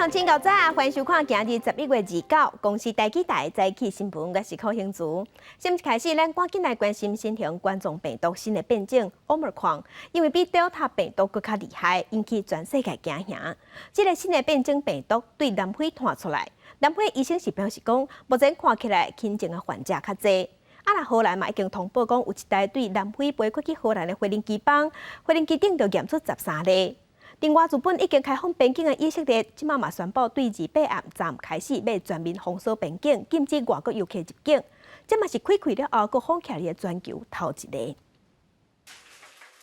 鄉親較早，歡迎收看今日11月29，公視台語台早起新聞，我是柯興竹。新聞開始，咱趕緊來關心新型冠狀病毒新的變種 Omicron，因為比 Delta 病毒閣較厲害，引起全世界驚嚇。這个新的變種病毒對南非傳出來，南非醫生是表示講，目前看起來輕症的患者較濟。啊，若荷蘭嘛已經通報講，有一台對南非飛過去荷蘭的飛行機房，飛行機頂就驗出13例。另外，日本已經開放邊境的以色列，這馬嘛宣布對28暗昨開始欲全面封鎖邊境，禁止外國遊客入境。這嘛是開開了後，閣封起來的全球頭一个。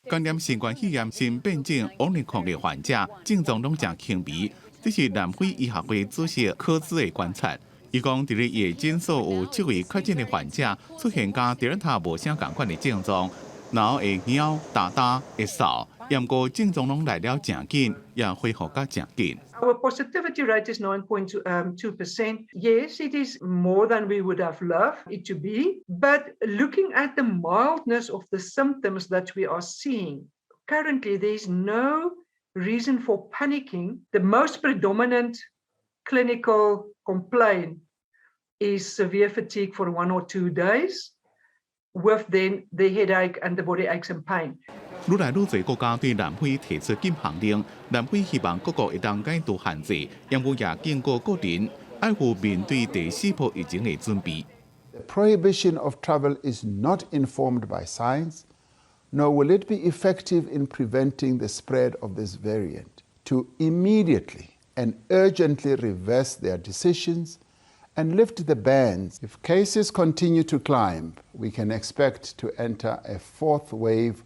感染新冠肺炎新變種 Omicron 的患者症狀攏誠輕微，這是南非醫學會主席科茲的觀察。伊講，佇咧伊的診所有七位確診的患者出現佮德爾塔無啥仝款的症狀，然後會貓、焦焦、會嗽，毋過症狀攏來了誠緊，也恢復甲誠緊。 Our positivity rate is 9.2%. Yes, it is more than we would have loved it to be, but looking at the mildness of the symptoms that we are seeing, currently there is no reason for panicking. The most predominant clinical complaint is severe fatigue for 1 or 2 days, with then the headache and the body aches and pain. 愈來愈濟國家對南非提出禁航令，南非希望各國會當解除限制，毋過也警告國人愛有面對第四波疫情的準備。 The prohibition of travel is not informed by science, nor will it be effective in preventing the spread of this variant. To immediately and urgently reverse their decisions and lift the bans. If cases continue to climb, we can expect to enter a fourth wave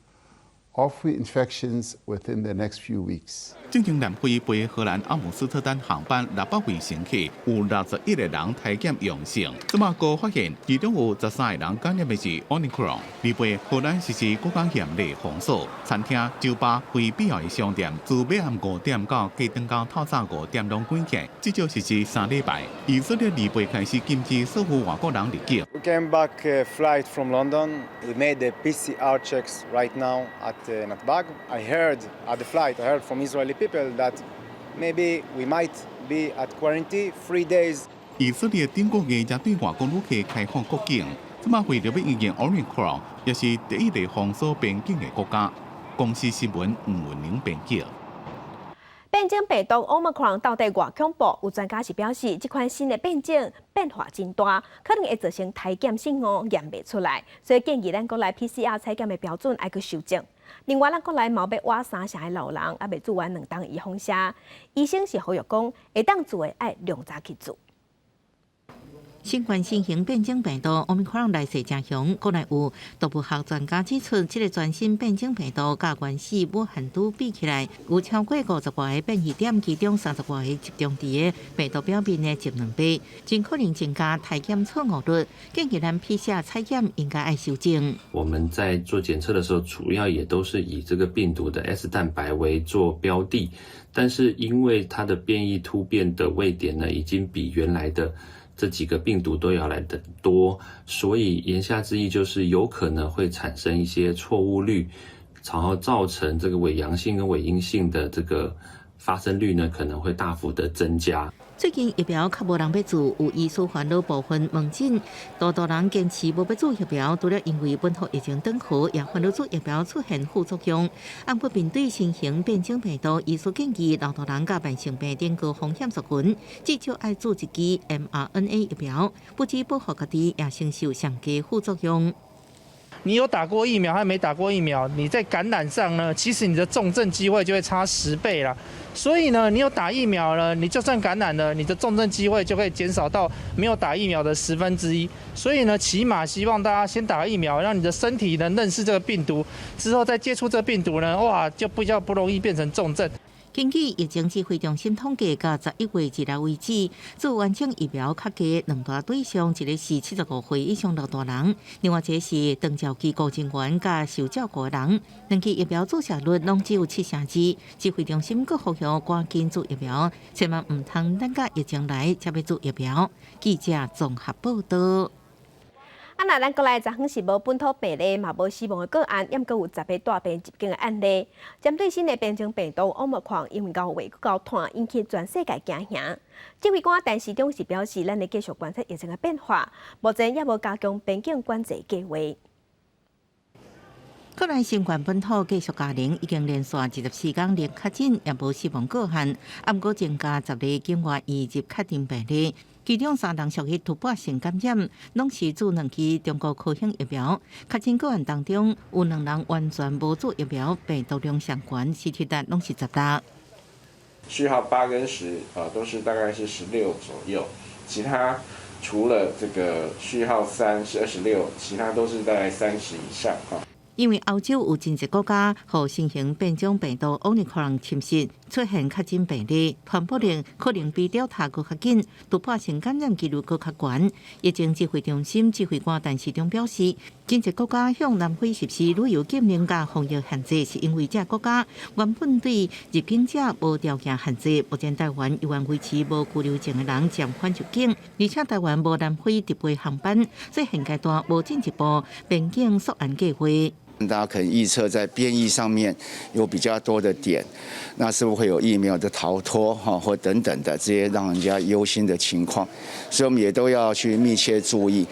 of infections within the next few weeks. 進前南非飛荷蘭阿姆斯特丹航班600位乘客，有61個人篩檢陽性，這馬閣發現其中有13個人感染的是 Omicron。28荷蘭實施閣較嚴厲封鎖，餐廳、酒吧、非必要的商店，自暝暗5點到隔頓工透早5點攏關起，至少實施3禮拜。以色列28開始禁止所有外國人入境。 We came back flight from London. We made the PCR checks right now at Natbag. I heard at the flight, I heard from Israeli people that maybe we might be at quarantine 3 days. 以色列頂個月才對外國旅客開放國境，這馬為著欲因應 Omicron，也是第一个封鎖邊境的國家。公視新聞吳文玲編輯。變種病毒 Omicron 到底偌恐怖？有專家是表示，這款新的變種變化真大，可能會造成篩檢失誤驗袂出來，所以建議咱國內 PCR 採檢的標準愛閣修正。另外，咱國內嘛欲倚三成的老人猶未注完兩針預防射，醫生是呼籲講，會當注的愛量早去注。新冠新型變種病毒 Omicron 來勢誠兇，國內有毒物學專家指出，這个全新變種病毒佮原始武漢株比起來，有超過50外个變異點，其中30外个集中佇个病毒表面的一兩倍，真可能增加篩檢錯誤率。建議咱 PCR 採檢應該愛修正。我們在做檢測的時候，主要也都是以這個病毒的 S 蛋白為做標的，但是因為它的變異突變的位點呢，已經比原來的這幾個病毒都要來得多，所以言下之意就是有可能會產生一些錯誤率，然後造成這個偽陽性跟偽陰性的這個發生率呢，可能會大幅的增加。最近疫苗較無人欲注，有醫師煩惱部分門診，多多人堅持無欲注疫苗，除了因為本土疫情轉好，也煩惱注疫苗出現副作用。毋過面對新型變種病毒，醫師建議老大人佮慢性病等高風險族群，至少愛注一劑 mRNA 疫苗，不止保護家己，也承受上低副作用。你有打過疫苗還沒打過疫苗，你在感染上呢，其實你的重症機會就會差10倍啦。所以呢，你有打疫苗了，你就算感染了，你的重症機會就會減少到沒有打疫苗的1/10。所以呢，起碼希望大家先打疫苗，讓你的身體能認識這個病毒，之後再接觸這個病毒呢，哇，就比較不容易變成重症。根據疫情指揮中心統計，到11月2日為止，注完整疫苗較低兩大對象，一個是75歲以上老大人，另外一個是長照機構人員佮受照顧的人。兩劑疫苗注射率攏只有72%。指揮中心閣呼籲趕緊注疫苗，千萬毋通等到疫情來才欲注疫苗。記者綜合報道。啊，若咱國內昨昏是無本土病例，嘛無死亡的個案，猶閣有10个帶病入境的案例。針對新的變種病毒 Omicron，因為𠢕話閣𠢕湠，引起全世界驚嚇。指揮官陳時中是表示，咱會繼續觀察疫情的變化，目前猶無加強邊境管制計劃。國內新冠本土繼續加零，已經連續24天零確診，也無死亡個案，毋過增加10例境外移入確診病例。其中三人屬於突破性感染，攏是注兩劑中國科興疫苗。確診個案當中有兩人完全無注疫苗，病毒量上懸，CT 值攏是16。序號8跟10啊，都是大概是16左右，其他除了這個序號3是26，其他都是在30以上啊。因為歐洲有真濟國家予新型變種病毒 Omicron 侵襲，出現確診病例，傳播力可能比 Delta 閣較緊，突破性感染幾率閣較懸。疫情指揮中心指揮官陳時中表示，真濟國家向南非實施旅遊禁令佮防疫限制，是因為這國家原本對入境者無條件限制。目前台灣猶原維持無居留證的人暫緩入境，而且台灣無南非直飛航班，所以現階段無進一步邊境溯源計劃。大家可能預測在變異上面有比較多的點，那是不是會有疫苗的逃脫哈，或等等的這些讓人家憂心的情況，所以我們也都要去密切注意，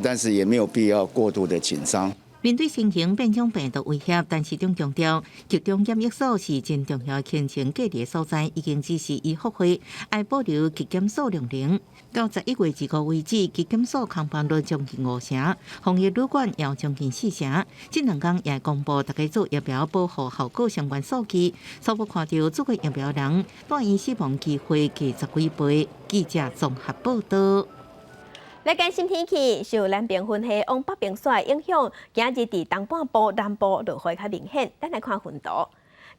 但是也沒有必要過度的緊張。面對新型變種病毒威脅，陳時中強調，集中檢疫所是真重要的行政隔離所在，已經指示醫福會愛保留疾檢所量能。到11月25為止，疾檢所空房率將近五成，防疫旅館也有將近四成。這兩工也公布逐家注疫苗保護效果相關數據，初步看著注過疫苗人，住院死亡機會低十幾倍。記者綜合報道。來關心天氣，受南邊雲系往北邊徙影響，今日佇東半部、南部落雨較明顯。咱來看雲圖。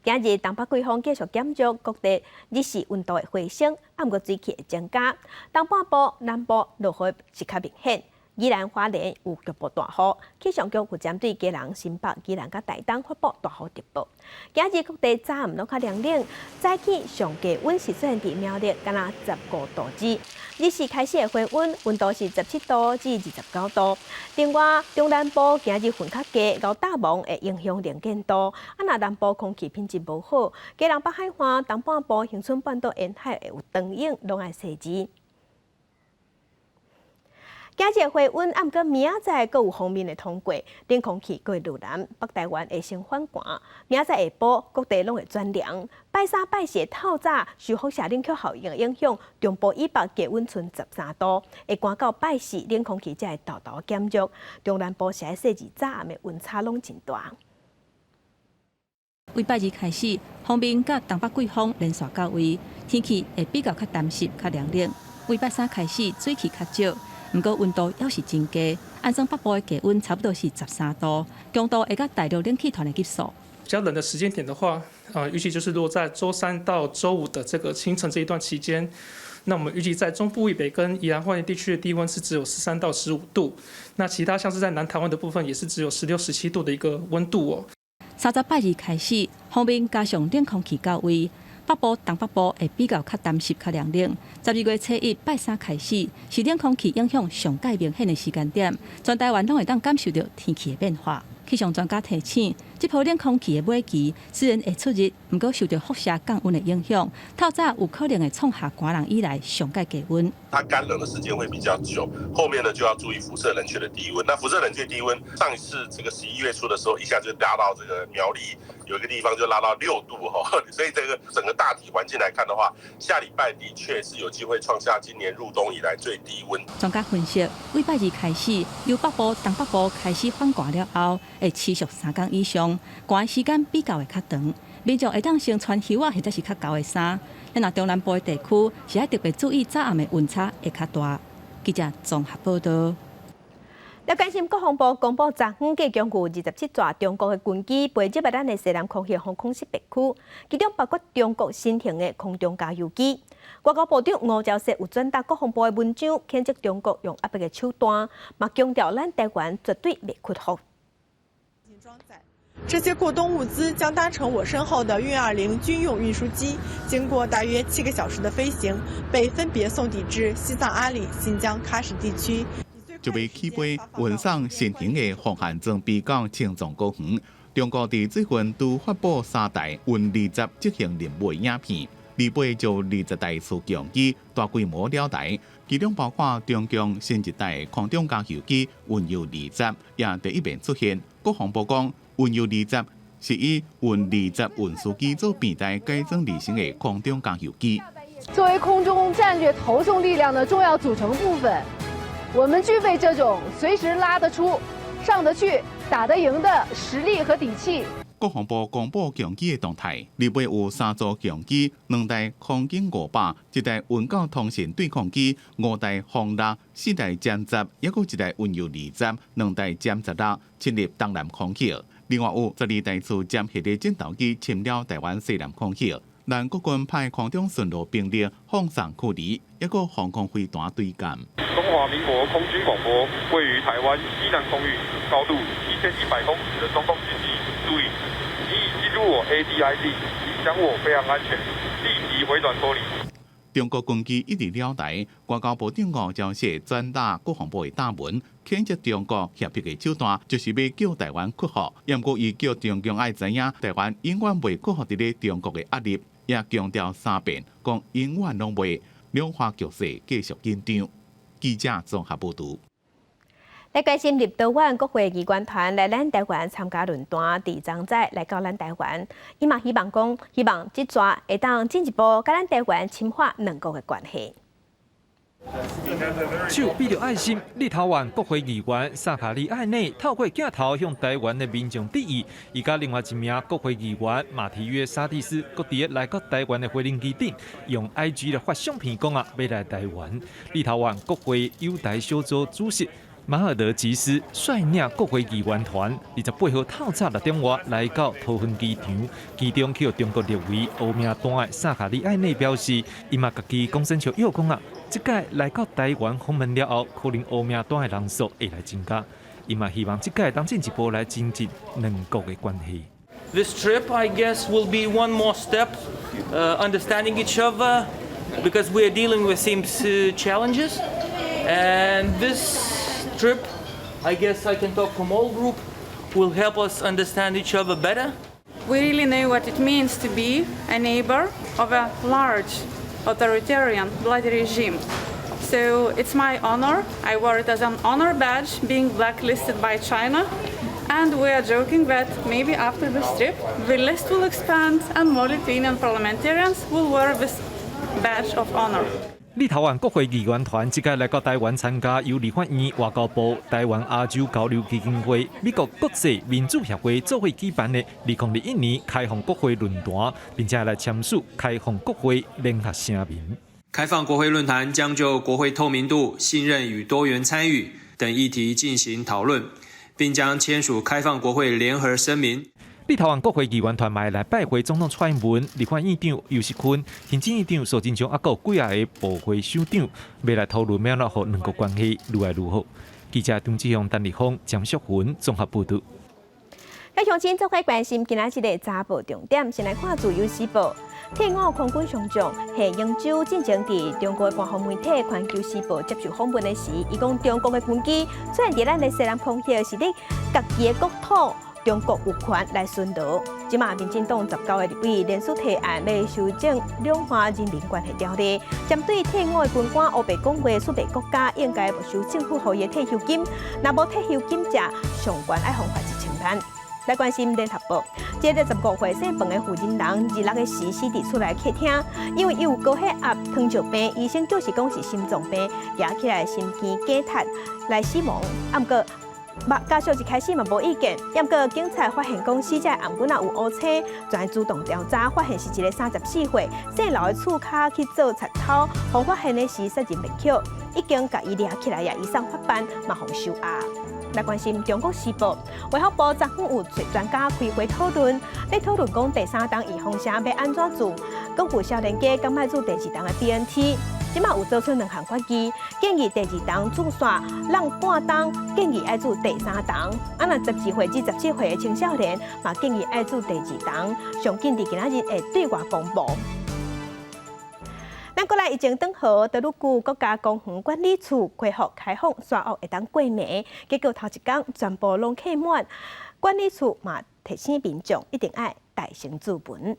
今日東北季風繼續減弱，各地日時溫度會回升，毋過水汽會增加。東半部、南部落雨是較明顯。宜蘭花蓮有局部大雨，氣象局有針對基隆、新北、宜蘭佮台東發布大雨特報。今日各地早暗攏較涼冷，早起上低溫是出現佇苗栗，敢若15度止。日時開始會回溫，溫度是17度至29度。另外，中南部今日雲較濟，𠢕罩霧會影響能見度。啊，若南部空氣品質無好，基隆北海岸、東半部、恆春半島沿海會有長湧，攏愛細緻。今日回溫，毋過明仔載閣有鋒面會通過，冷空氣閣會入南，北台灣會先反寒。明仔載下晡，各地攏會轉涼。拜三、拜四透早受輻射冷卻效應的影響，中部以北低溫賰13度，會寒到拜四，冷空氣才會沓沓減弱。中南部是愛細緻早暗的溫差攏真大。為拜二開始，鋒面佮東北季風連續到位，天氣會比較較乾濕、較涼冷。為拜三開始，水汽較少。毋過溫度猶是真低，按算北部的低溫差不多是13度，強度會佮大陸冷氣團的級數。比較冷的時間點的話，預計就是落在週三到週五的這個清晨這一段期間。那我們預計在中部以北跟宜蘭花蓮地區的低溫是只有13到15度，那其他像是在南台灣的部分也是只有16、17度的一個溫度哦。30拜二開始，鋒面加上冷空氣到位。北部、東北部會比較較乾濕、較涼冷。12月初一拜三開始，是冷空氣影響上蓋明顯的時間點，全台灣攏會當感受著天氣的變化。氣象專家提醒，這波冷空氣的尾期雖然會出熱，毋過受著輻射降溫的影響，透早有可能會創下寒人以來上蓋低溫。它乾冷的時間會比較久，後面呢就要注意輻射冷卻的低溫。那輻射冷卻低溫，上一次這個11月初的時候，一下就拉到這個苗栗有一個地方就拉到6度哈，所以這個整個大體環境來看的話，下禮拜的確是有機會創下今年入冬以來最低溫。專家分析，為拜二開始，由北部、東北部開始反寒了後，會持續3工以上，寒時間比較會較長，民眾會當先穿袖仔或者是較厚的衫。咱若中南部的地區是愛特別注意早暗的溫差會較大。記者綜合報道。來關心國防部公布，昨昏計共有27架中國的軍機飛入咱的西南空域防空識別區，其中包括中國新型的空中加油機。外交部長吳釗燮有轉達國防部的文章，譴責中國用壓迫的手段，嘛強調咱台灣絕對袂屈服。這些過冬物資將搭乘我身後的運20軍用運輸機，經過大約7個小時的飛行，被分別送抵至西藏阿里、新疆喀什地區。就欲起飛運送新型的防寒裝備到青藏高原。中國佇最近拄發布三台運二十執行任務的影片，二八就20台次共機大規模繞台，其中包括中共新一代空中加油機運油二十，也第一遍出現。國防部講，運油二十是以運二十運輸機做平台改裝而成的空中加油機。作為空中戰略投送力量的重要組成部分，我們具備這種隨時拉得出、上得去、打得贏的實力和底氣。國防部公布共機的動態，二八有三組共機，兩台空警500，一台運九通信對抗機，五台轟六，四台殲十，抑閣一台運油二十，兩台殲16，侵入東南空域。另外有12台次殲系列戰鬥機侵擾台灣西南空域。咱國軍派空中巡邏兵力放送距離，抑閣防空飛彈對艦。中華民國空軍廣播，位於台灣西南空域，高度7100公尺的中共軍機，注意，你已進入我 ADIZ，影響我飛航安全，立即回轉脫離。中國軍機一直繞台，外交部長外交社轉達國防部的答文，譴責中國脅迫的手段，就是欲叫台灣屈服。毋過伊叫中共愛知影，台灣永遠袂屈服佇咧中國的壓力，也強調三遍，講永遠攏袂。兩岸局勢繼續緊張。記者綜合報導。來關心立陶宛國會議員團來咱台灣參加論壇，佇昨早來到咱台灣，伊嘛希望講，希望這逝會當進一步佮咱台灣深化兩國的關係。手比著愛心，立陶宛國會議員薩卡利艾內透過鏡頭向台灣的民眾致意。伊佮另外一名國會議員馬提約沙蒂斯，閣佇來到台灣的飛行機頂，用 IG 來發相片講啊，欲來台灣。立陶宛國會友台小組主席馬爾德吉斯率領國會議員團，28號透早6點外來到桃園機場，其中去予中國列為黑名單的薩卡利艾內表示，伊嘛共伊講聲笑講啊，這擺來到台灣訪問了後，可能黑名單的人數會來增加，伊嘛希望這擺當進一步來增進兩國的關係。 This trip, I guess, will be one more step, understanding each other, because we are dealing with same challenges, and this trip, I guess I can talk from all group, will help us understand each other better. We really know what it means to be a neighbor of a large authoritarian bloody regime. So it's my honor. I wear it as an honor badge, being blacklisted by China. And we are joking that maybe after this trip, the list will expand and more Lithuanian parliamentarians will wear this badge of honor. 立陶宛國會議員團這擺來到台灣參加由立法院外交部、台灣亞洲交流基金會、美國國際民主協會做伙舉辦的2021年開放國會論壇，並且來簽署開放國會聯合聲明。開放國會論壇將就國會透明度、信任與多元參與等議題進行討論，並將簽署開放國會聯合聲明。立陶宛國會議員團嘛來拜會總統蔡英文、立法院長游錫堃、行政院長蘇貞昌，抑閣幾个部會首長，欲來討論欲按怎予兩國關係愈來愈好。記者張志雄、陳立峰、江淑雲綜合報導。喺鄉親做伙關心今仔日的早報重點，先來看《自由時報》。退伍空軍上將謝英洲進前佇中國官方媒體《環球時報》接受訪問的時，伊講中國的軍機出現佇咱的西南空域，是佇家己的國土。中國有權來巡邏。這馬民進黨19個立委聯署提案，欲修正兩岸人民關係條例，針對退伍的軍官烏白講話，輸賣國家應該沒收政府予伊的退休金，若無退休金者，上懸愛予罰1000萬。來關心聯合報，這65歲姓彭的婦人人，26个時死佇厝內客廳，因為伊有高血壓、糖尿病，醫生就是講是心臟病，舉起來心肌梗塞來死亡。啊，毋過家屬一開始嘛無意見，毋過警察發現講死者頷頸仔有烏青，轉主動調查，發現是一个34歲姓劉的厝跤去做賊偷，予發現的時殺人滅口，已經共伊掠起來也移送法辦，嘛予收押。來關心中國時報，衛福部昨昏有揣專家開會討論，咧討論講第三針預防針欲按怎注，閣有少年家敢欲注第二針的 BNT，這馬有做出兩項決議，建議第二針注煞讓半針，建議愛注第三針。啊，若12歲至17歲的青少年，嘛建議愛注第二針。上緊佇今仔日會對外公布。咱過來疫情轉好，德魯固國家公園管理處恢復開放山屋會當過暝，結果頭一工全部攏客滿，管理處嘛提醒民眾一定愛帶身注文。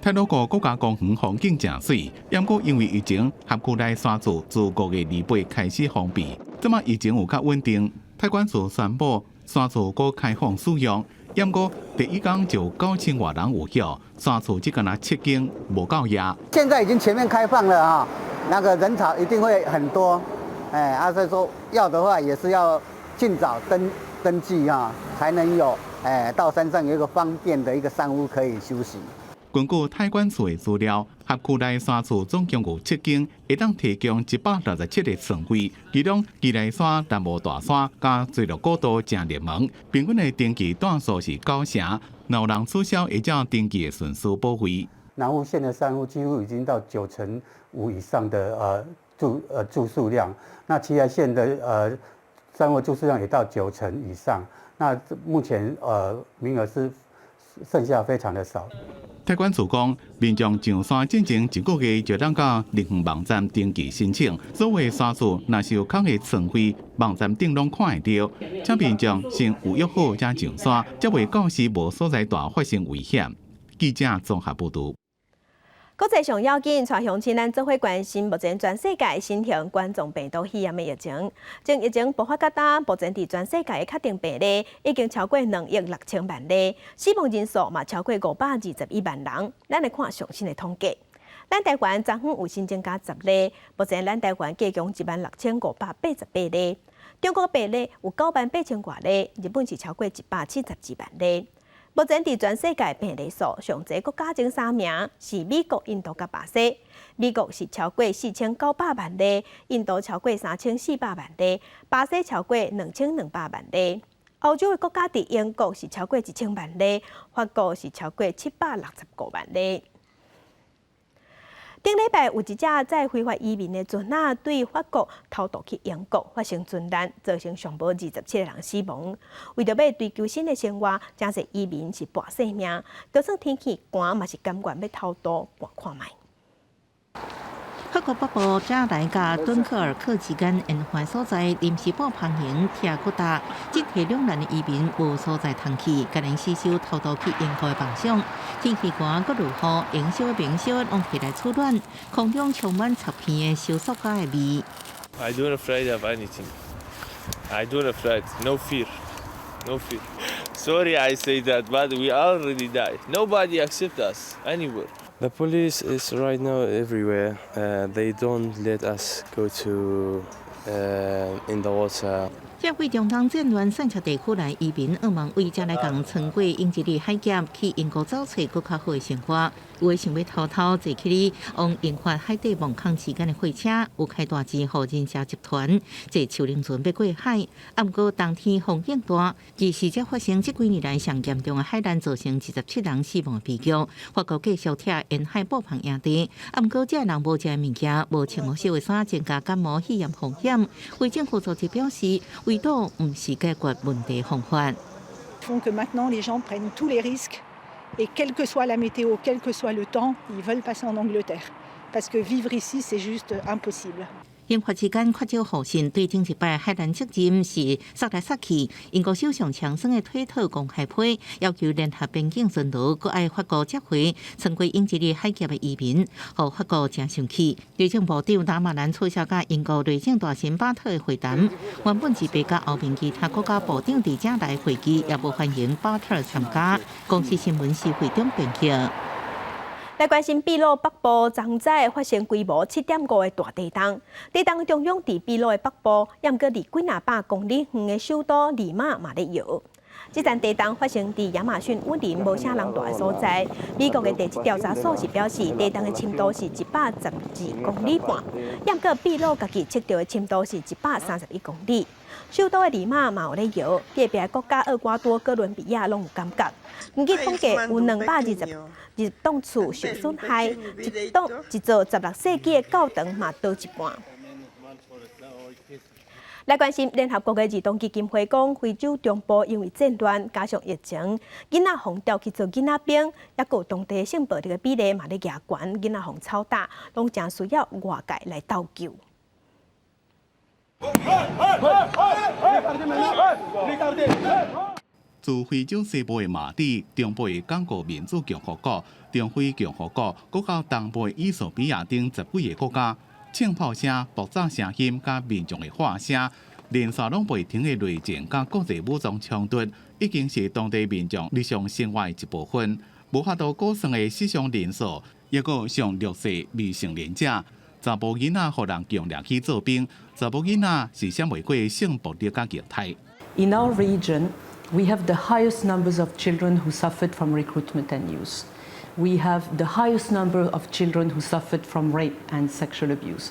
太魯閣國家公園風景誠媠，毋過因為疫情，轄區內山厝自5月28開始封閉，這馬疫情有較穩定，太管處宣布山厝閣開放使用，毋過第一工就9000外人預約，山厝只敢若七間無夠額。現在已經全面開放了啊，那個人潮一定會很多，哎，啊，所以說要的話也是要盡早登記啊，才能有哎到山上有一個方便的一個山屋可以休息。根據太管處的資料，轄區內山厝總共有七間，會當提供167個床位，其中奇萊山、南無大山佮追鹿古道誠熱門，平均的登記段數是九成，若有人取消，會照登記的順序補費。南湖縣的山屋幾乎已經到95%以上的住宿量，那奇萊縣的山屋住宿量也到九成以上，那目前名額是剩下非常的少。太管處講，民眾上山進前一個月就當到林園網站登記申請，所有山厝若是有空的床位，網站頂攏看會著。請民眾先預約好才上山，才袂到時無所在蹛發生危險。記者綜合報導。國際上要緊，帶鄉親咱做伙關心目前全世界新型冠狀病毒肺炎的疫情。從疫情爆發到今，目前佇全世界的確定病例已經超過2億6千萬例，死亡人數嘛超過521萬人。咱來看上新的統計，咱台灣昨昏有新增加10例，目前咱台灣計共16,588例。中國病例有9萬8千外例，日本是超過172萬例。目前佇全世界病例數上濟國家前三名是美國、印度佮巴西。美國是超過4900萬例，印度超過3400萬例，巴西超過2200萬例。歐洲的國家佇英國是超過1000萬例，法國是超過765萬例。頂禮拜有一隻載非法移民的船仔對法國偷渡去英國，發生船難，造成上無27個人死亡。為著欲追求新的生活，誠濟移民是搏性命，就算天氣寒嘛是甘願欲偷渡搏看覓。法國北部加萊佮敦克爾克之間沿海所在臨時布棚營拆閣塌，進退兩難的移民無所在通去，共人死守偷渡去英國的夢想。天氣寒，閣落雨，燃燒的冰箱攏提來取暖，空中充滿插片的燒塑膠的味。 I don't afraid of anything. I don't afraid. No fear. No fear. Sorry I say that, but we already die. Nobody accept us anywhere. The police is right now everywhere. They don't let us go to in the water. 這位中東戰亂散赤地區來移民，向望為遮來共穿過英吉利海峽去英國找揣閣較好的生活。有的想欲偷偷坐去咧往英法海底夢空之間的火車，有開大錢予人蛇集團坐樹輪船欲過海。啊，毋過當天風湧大，其實才發生這幾年來上嚴重的海難，造成27人死亡的悲劇。法國繼續拆沿海布棚營地，啊，毋過這人無食的物件，無穿合適的衫，增加感冒肺炎風險。非政府組織表示，圍堵毋是解決問題方法。 Font que maintenant les gens prennent tous les risques et quelle que soit la météo, quel que soit le temps, ils veulent passer en Angleterre parce que vivre ici c'est juste impossible. 英法之間缺少互信，對頂一擺海難責任是捒來捒去。英國首相強生的推特公開批，要求聯合邊境巡邏，閣愛法國接回穿過英吉利海峽的移民，予法國誠生氣。內政部長達馬蘭取消佮英國內政大臣巴特的會談，原本是欲佮歐盟其他國家部長佇遮來會議，也無歡迎巴特參加。公視新聞是會長編輯。來關心秘魯北部昨早發生規模7.5的大地動，地動中央佇秘魯的北部，猶毋過離幾若百公里遠的首都利馬嘛咧搖。這陣地動發生佇亞馬遜雨林無啥人蹛的所在。美國的地質調查所是表示，地動的深度是112公里半，猶毋過秘魯家己測著的深度是131公里。首都的利馬嘛有咧搖，隔壁國家厄瓜多、哥倫比亞攏有感覺。根據統計，有222棟厝受損害，一座16世紀的教堂嘛倒一半。來關心聯合國的兒童基金會講，非洲中部因為戰亂加上疫情，囡仔予調去做囡仔兵，抑閣有當地性暴力的比例嘛咧加懸，囡仔予操打，攏誠需要外界來鬥救。自非洲西部的馬里、中部的剛果民主共和國、中非共和國，閣到東部的衣索比亞等十幾个國家，槍炮聲、爆炸聲音佮民眾的喊聲，連續攏袂停的內戰佮國際武裝衝突，已經是當地民眾日常生活的一部分。無法度估算的死傷人數，抑閣有上弱勢未成年者，查埔囡仔予人強掠去做兵，查某囡仔是閃袂過性暴力佮虐待。 In our region, we have the highest numbers of children who suffered from recruitment and use. We have the highest number of children who suffered from rape and sexual abuse.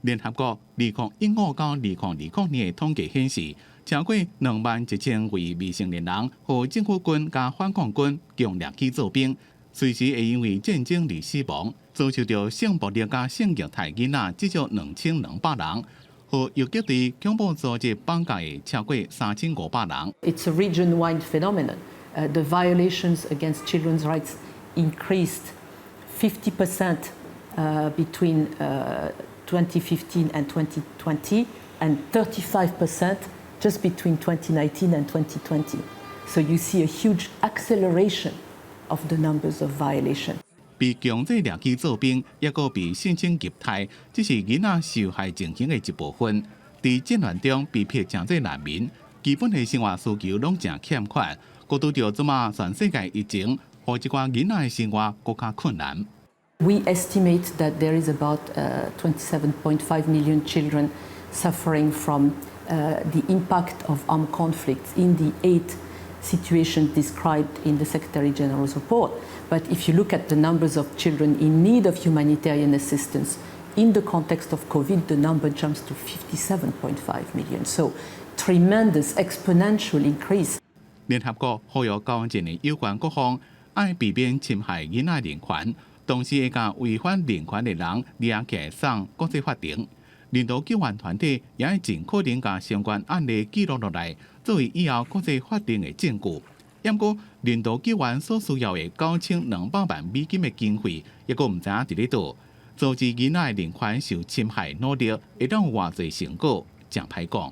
聯合國2015到2020年的統計顯示，超過21,000位未成年人予政府軍佮反抗軍強掠去做兵，隨時會因為戰爭而死亡。遭受著性暴力佮性虐待囡仔至少2200人，予游擊隊恐怖組織綁架的超過3500人。 It's a region-wide phenomenon. The violations against children's rights increased 50% between 2015 and 2020, and 35% just between 2019 and 2020. So you see a huge acceleration of the numbers of violation. 被強制掠去做兵，抑閣被性侵虐待，這是囡仔受害情形的一部分。佇戰亂中被迫成做難民，基本的生活需求攏誠欠缺。閣拄著這馬全世界疫情，予這寡囡仔的生活閣較困難。 We estimate that there is about 27.5 million children suffering from the impact of armed conflicts in the eight situations described in the Secretary General's report. But if you look at the numbers of children in need of humanitarian assistance in the context of COVID, the number jumps to 57.5 million. So tremendous exponential increase. 聯合國呼籲交戰的有關各方愛避免侵害囡仔人權，同時會共違反人權的人掠起來送國際法庭。人道救援團體也愛盡可能共相關案例記錄落來，作為以後國際法庭的證據。毋過，人道救援所需要的9200萬美金的經費，抑閣毋知影佇咧佗。阻止囡仔的人權受侵害努力，會當有偌濟成果，誠歹講。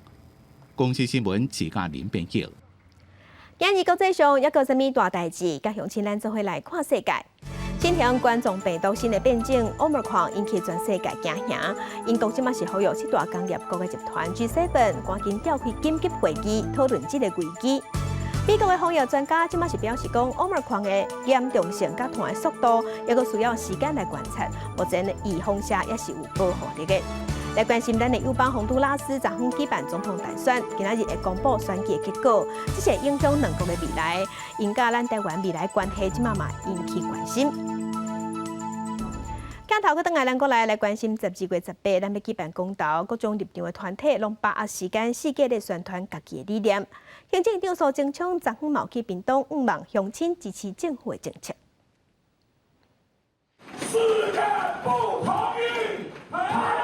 公視新聞徐嘉玲編輯。今日國際上抑閣有啥物大代誌？佮鄉親咱做伙來看世界。新型冠狀病毒新的變種奧密克戎引起全世界驚嚇。英國這馬是呼籲七大工業國的集團 G7 趕緊召開緊急會議，討論這个危機。美國的防疫專家這馬是表示講，奧密克戎的嚴重性佮傳的速度，抑閣需要時間來觀察。目前預防射也是有保護力的。來關心咱的友邦宏都拉斯，昨昏舉辦總統大選，今仔日會公布選舉的結果，這是會影響兩國的未來，𪜶佮咱台灣未來關係，這馬嘛引起關心。鏡頭閣轉來，咱過來來關心12月18，咱欲舉辦公投，各種立場的團體攏把握時間，四界咧宣傳家己的理念。行政院長蘇貞昌昨昏嘛去屏東，向望鄉親支持政府的政策。四個不同意，台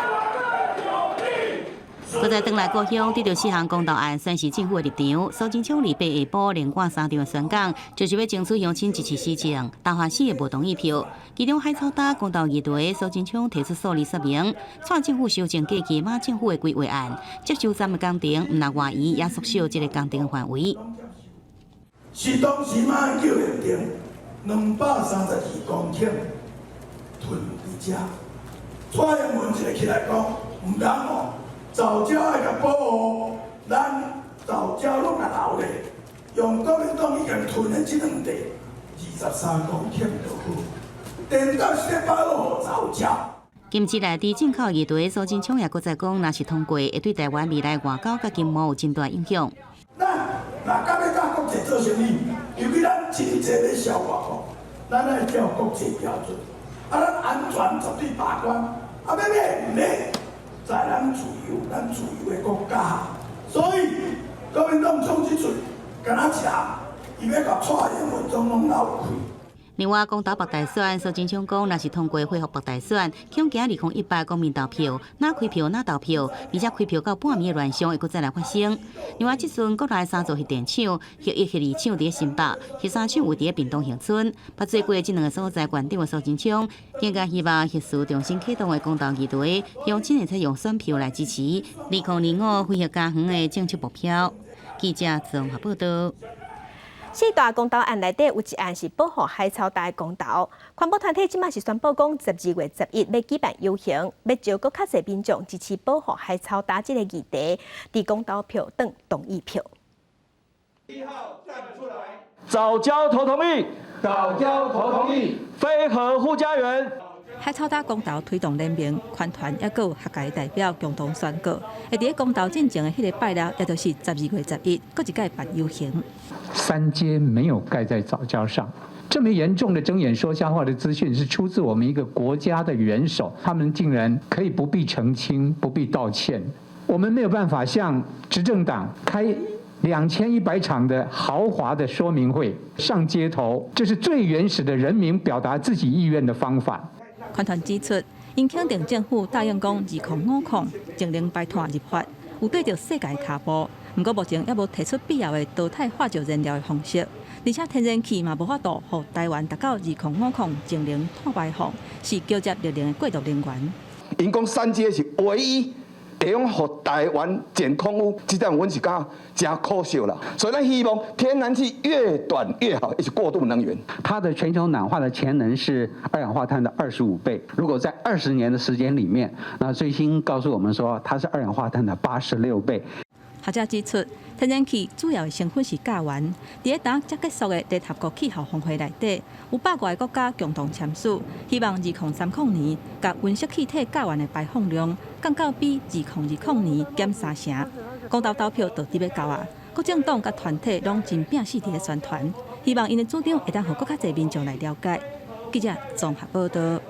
灣更有力。閣再轉來故鄉，對著四項公投案宣示政府的立場。蘇貞昌禮拜下晡連貫三場的宣講，就是欲爭取鄉親支持施政，投下四个無同意票。其中海草礁公投議題，蘇貞昌提出數字說明，掣政府修正過去馬政府的規劃案，接收站的工程，毋但外移，也縮小這个工程範圍。是當時馬英九認定232公頃囤佇遮，蔡英文一个起來講，毋通哦。藻礁愛共保護，咱藻礁攏共留咧，用國民黨已經吞的這兩地23公頃就好，顛倒是咧保護藻礁。今次來佇進口議題，蘇貞昌也閣再講，若是通過，會對台灣未來外交佮經貿有真大影響。咱若欲佮國際做生意，尤其咱真濟咧銷外國，咱愛照國際標準，啊，咱安全絕對把關，啊，欲買毋買？在咱自由，咱自由的國家，所以國民黨創這喙，敢若一項，伊欲共蔡英文總統鬧開。另外，公投北大選，蘇貞昌講，若是通過恢復北大選，恐驚2018公民投票，若開票若投票，而且開票到半暝的亂象會閣再來發生。另外，這陣國內三座核電廠，核一、核二廠佇新北，核三廠位佇屏東恆春。捌做過這兩個所在縣長的蘇貞昌，更加希望核四重新啟動的公投議題，鄉親會使用選票來支持2025非核家園的政策目標。記者綜合報道。四大公投案內底有一案是保護海草礁的公投，環保團體這馬是宣布講，12月11欲舉辦遊行，欲招閣較濟民眾支持保護海草礁這個議題，佇公投票當同意票。藻礁投同意，藻礁投同意，非核護家園。海草礁公投推動聯盟、環團抑閣有學界代表共同宣告，會佇咧公投進前的彼个拜六，也就是12月11，閣一擺辦遊行。三接沒有蓋在藻礁上，這麼嚴重的睜眼說瞎話的資訊是出自我們一個國家的元首，他們竟然可以不必澄清、不必道歉。我們沒有辦法向執政黨開2100場的豪華的說明會，上街頭，這是最原始的人民表達自己意願的方法。環團指出，𪜶肯定政府答應講2050淨零排碳入法，有對著世界跤步。毋過目前猶無提出必要的淘汰化石燃料的方式，而且天然氣嘛無法度予台灣達到2050淨零碳排放，是橋接綠能的過渡能源。𪜶講三接是唯一會用予台灣減空污，這點阮是感覺誠可惜啦。所以咱希望天然氣越短越好，是過渡能源。它的全球暖化的潛能是二氧化碳的25倍。如果在20年的時間裡面，那最新告訴我們說，它是二氧化碳的86倍。學者指出，天然氣主要的成分是甲烷。佇咧今才結束的聯合國氣候峰會內底，有百外個國家共同簽署，希望2030年共溫室氣體甲烷的排放量降到比2020年減三成。公投投票就佇欲到啊，各政黨佮團體攏真拚死佇咧宣傳，希望𪜶的主張會當予閣較濟民眾來了解。記者綜合報道。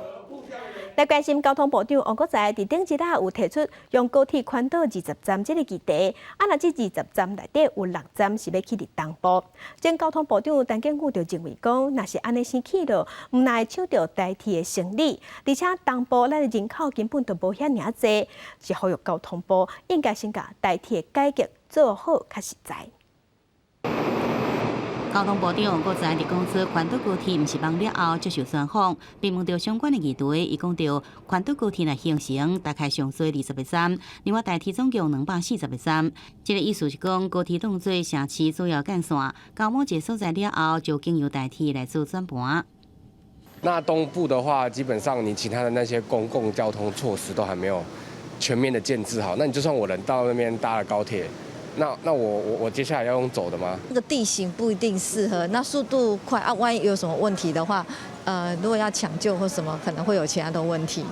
來關心交通部長王國材佇頂一日有提出用高鐵環島20站這個議題，啊，若這20站內底有六站是欲起佇東部。前交通部長陳建宇就認為講，若是按呢先起落，毋但會搶著台鐵的生意，而且東部咱的人口根本就無遐爾濟，是呼籲交通部應該先共台鐵改革做好較實在。交通部長王國材佇講出環島高鐵毋是夢了後接受專訪，被問到相關的議題，伊講著環島高鐵若形成，大概上濟20個站，另外台鐵總共240個站。這個意思是講高鐵當做城市主要幹線，到某一個所在了後，就經由台鐵來做轉盤。那東部的話，基本上你其他的那些公共交通措施都還沒有全面的建置好，那你就算我人到那邊搭了高鐵。那我接下來要用走的嗎？那個地形不一定適合，那速度快啊，萬一有什麼問題的話，如果要搶救或什麼，可能會有其他的問題。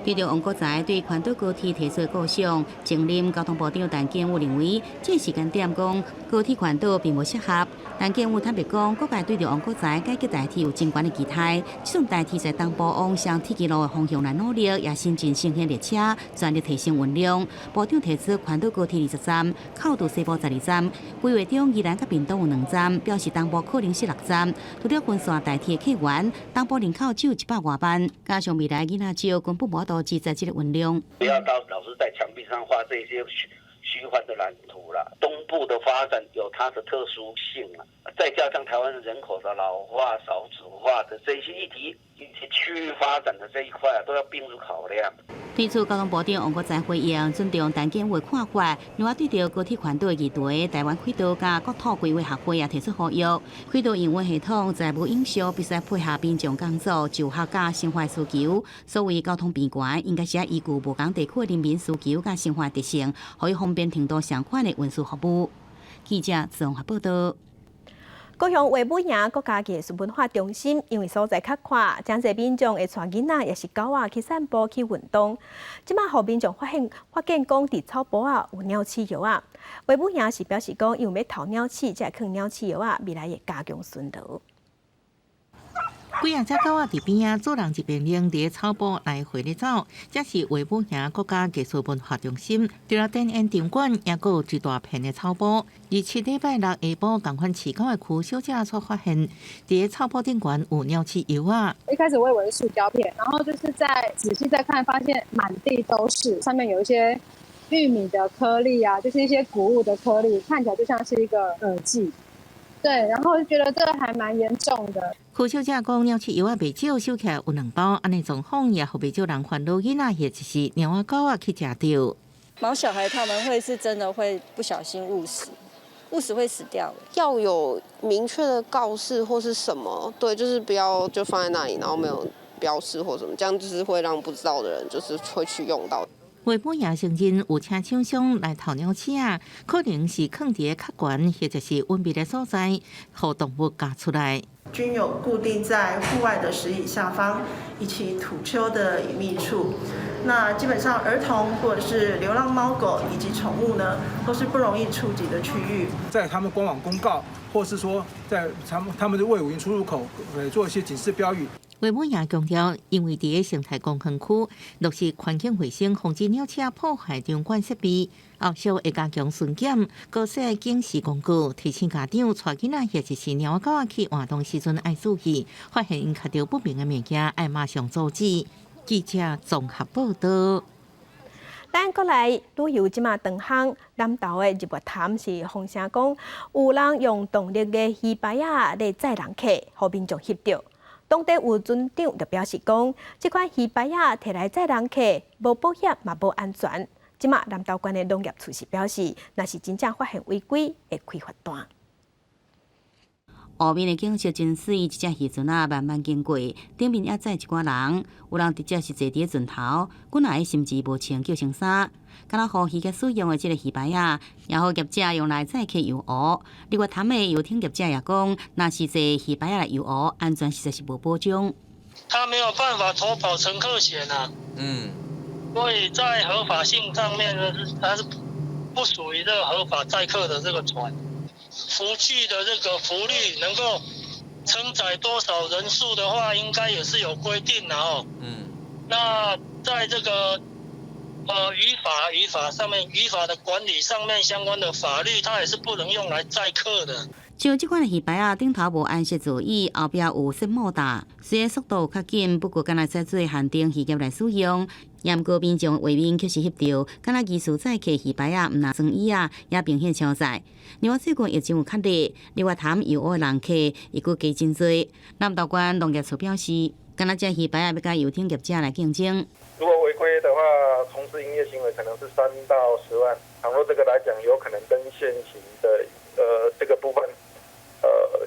對著王國材對環島高鐵提出構想，前任交通部長陳建武認為，這個時間點講高鐵環島並無適合。陳建武坦白講，各界對著王國材改革台鐵有真懸的期待，這種台鐵在東部往向鐵路的方向來努力，也新進新興列車，全力提升運量。部長提出環島高鐵20站，扣除西部12站，規劃中宜蘭佮屏東有兩站，表示東部可能是六站。除了分散台鐵客源，東部人口只有100外萬，加上未來囡仔少，根本無法度支持這個運量。不要到老是在牆壁上畫這些虛幻的藍圖了。東部的發展有它的特殊性啊，再加上台灣人口的老化、少子化的這些議題，以及區域發展的這一塊啊，都要併入考量。對此，交通部長王國材回應，尊重陳建武的看法。另外，對著高鐵環島的議題，台灣軌道佮國土規劃學會也提出呼籲，軌道營運系統在無影響，必須配合民眾工作、就學佮生活需求。所謂交通便攜，應該是依據無仝地區的人民需求佮生活特性，予伊方便程度相款的運輸服務。記者綜合報道。高雄衛武營國家藝術文化中心，因為所在較闊，誠濟民眾會帶囡仔，抑是狗仔去散步去運動。這馬予民眾發現講，佇草埔仔有鳥鼠藥仔。衛武營是表示講，因為欲偷鳥鼠，才會囥鳥鼠藥仔，未來會加強巡邏。幾仔隻狗仔佇邊仔，主人一邊拎佇草埔來回咧走。這是衛武營國家藝術文化中心，除了展演場館，也閣有一大片的草埔。27禮拜六下晡，仝款飼狗的區小姐所發現，佇草埔頂懸有鳥鼠藥仔。一開始我以為是塑膠片，然後就是再仔細再看，發現滿地都是，上面有一些玉米的顆粒啊，就是一些穀物的顆粒，看起來就像是一個饵劑。對，然後就覺得這個還蠻嚴重的。柯小姐講，鳥鼠藥仔袂少，收起來有兩包，按呢狀況也予袂少人煩惱囡仔，或者是貓仔狗仔去食著。毛小孩他們會是真的會不小心誤食，誤食會死掉。要有明確的告示或是什麼，對，就是不要就放在那裡，然後沒有標示或什麼，這樣就是會讓不知道的人就是會去用到。衛武營承認有請廠商來投鳥鼠仔，可能是囥佇較懸或者是隱秘的所在，予動物咬出來。均有固定在戶外的石椅下方，以及土丘的隱秘處。那基本上兒童或者是流浪貓狗以及寵物呢，都是不容易觸及的區域。在他們官網公告，或是說在他們的衛武營出入口，做一些警示標語。衛武營強調，因為佇生態公園區落實環境衛生，防止鳥鼠破壞場館設備，後續會加強巡檢，閣設警示公告，提醒家長帶囡仔或者是貓狗仔去活動時陣愛注意，發現𪜶刣著不明的物件，愛馬上阻止。記者綜合報道。咱閣來旅遊這馬長夯，南投的日月潭是風聲講，有人用動力的魚排仔咧載人客，予民眾翕著。當地有船長就表示講，這款魚排仔提來載人客，無保險嘛無安全。這馬南投縣的農業處是表示，若是真正發現違規，會開罰單。湖面的景色真媠，一隻漁船仔慢慢經過，頂面也載一寡人，有人直接是坐佇船頭，幾若个甚至無穿救生衫。敢若予漁業使用的這个魚排仔，也予業者用來載客遊湖。日月潭的遊艇業者也講，若是坐魚排仔來遊湖，安全實在是無保障。他沒有辦法投保乘客險啊。所以在合法性上面呢，它是不屬於這個合法載客的這個船。浮具的這個浮力能夠承載多少人數的話，應該也是有規定的哦。那在這個漁法上面，漁法的管理上面相關的法律，它也是不能用來載客的。像這款的魚排仔，頂頭無安設座椅，後壁有設莫達，雖然速度較緊，不過敢若使做限定漁業來使用。也毋過民眾畫面卻是翕著，敢若疑似載客魚排仔，毋若裝椅仔，也明顯超載。另外最近疫情有較熱，日月潭遊湖的人客亦閣加真濟。南投縣農業處表示，敢若這魚排仔欲佮遊艇業者來競爭。如果違規的話，從事營業行為可能是3到10萬。倘若這個來講，有可能跟現行的這個部分，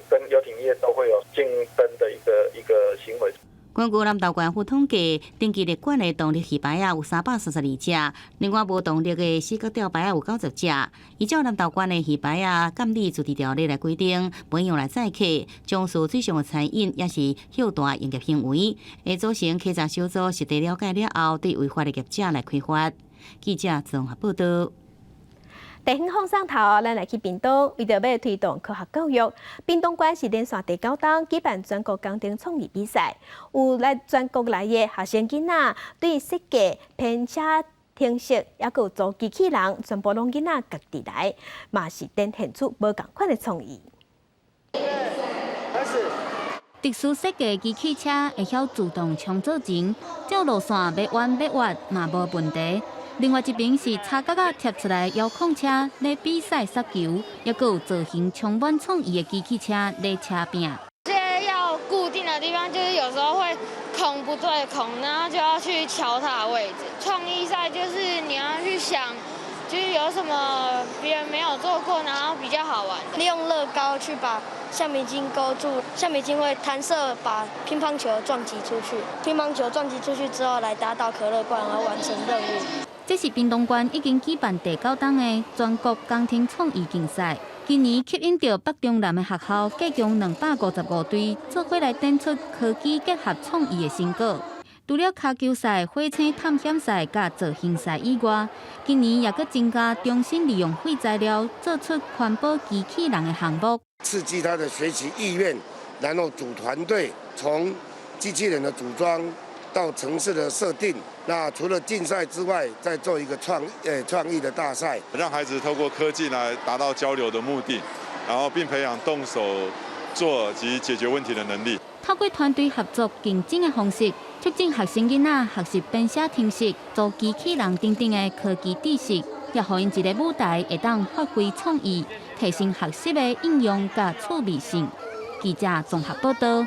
跟遊艇業都會有競爭的一個行為。根據南投縣府統計，登記列管的動力魚排仔有332隻，另外無動力的四腳釣排仔有90隻。依照南投縣的魚排仔監理自治條例來規定，袂用來載客，從事水上的餐飲抑是歇躥營業行為，會組成稽查小組實地了解了後，對違法的業者來開罰。記者綜合報道。地方放送頭，咱來去屏東，為著欲推動科學教育，屏東縣是連續第九冬舉辦全國工程創意比賽，有來全國來的學生囡仔對設計、編寫程式，抑閣有做機器人，全部攏囡仔家己來，嘛是展現出無仝款的創意。開始。特殊設計機器車會曉自動衝做前，照路線欲彎欲彎嘛無問題。另外一邊是插角仔貼出來遙控車咧比賽殺球，抑閣有造型充滿創意的機器車咧車拼。這些要固定的地方，就是有時候會孔不對孔，然後就要去喬它的位置。創意賽就是你要去想，就是有什麼別人沒有做過，然後比較好玩的。利用樂高去把橡皮筋勾住，橡皮筋會彈射把乒乓球撞擊出去，乒乓球撞擊出去之後來打倒可樂罐，然後完成任務。這是屏東縣已經舉辦第九冬的全國工程創意競賽，今年吸引著北中南的學校，計共255隊，做伙來展出科技結合創意的成果。除了跤球賽、火星探險賽佮造型賽以外，今年也閣增加重新利用廢材料做出環保機器人的項目，刺激他的學習意願，然後組團隊，從機器人的組裝到程式的設定，那除了競賽之外，再做一個創意的大賽，讓孩子透過科技來達到交流的目的，然後並培養動手做及解決問題的能力。透過團隊合作競爭的方式，促進學生囡仔學習編寫程式、做機器人等等的科技知識，也予𪜶一个舞台會當發揮創意，提升學習的應用佮趣味性。記者綜合報道。